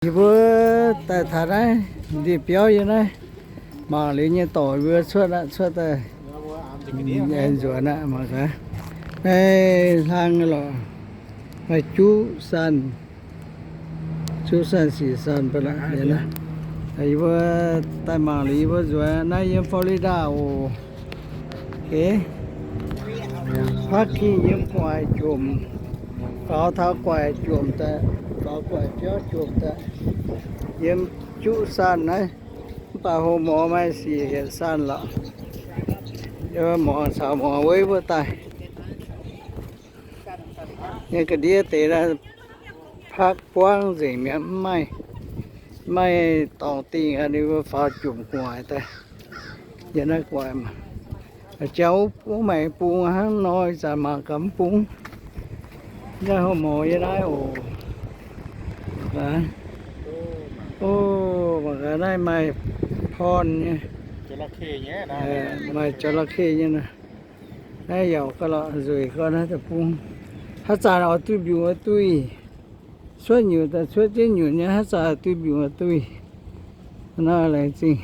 Yie mbuo daaih taux naaiv ndie-biauv yiem naaiv, mangc liuz nyei dorc yie mbuo cuotv aqv, cuotv daaih nzuonx aqv. Mangc gaax, naaiv hlang lorqc, maaih juqv sanh, juqv sanh sic sanh ba'laqc. Yie mbuo daaih mangc liuz yie mbuo nzuonx naaiv yiem Florida oc. Parking yiem gu'nguaaic jomc, faaux taux gu'nguaaic jomc daaih, faaux gu'nguaaic biauv jomc daaih, yiem juqv sanh naaiv. Mv baac hlo morz maaih sic yietc sanh lorqc. Morz caux morz weiv mbuo daaih nyei ga'ndiev deix, park buangv nzengc mi'aqv, mv maaih, mv maaih dorngx dingh aqv. Ninh mbuo faaux jomc gu'nguaaic daaih yiem naaiv gu'nguaaic. Jangx wuov maaih bung hnangv nor, ih zanc mangc gaax mv bung. Naaiv hlo morz yiem naaiv oc. O, mangc gaax naaiv maaih porn nyei, maaih jaraเข้ nyei nor. Naaiv yaac gauh lorqc, nzueic gauh naaiv deic-bung. Haaix zanc oix duih mbiungc oix duih, cuotv nyutc daaih cuotv jienv nyutc nyei, haaix zanc oix duih mbiungc oix duih. Nor laengz zingh.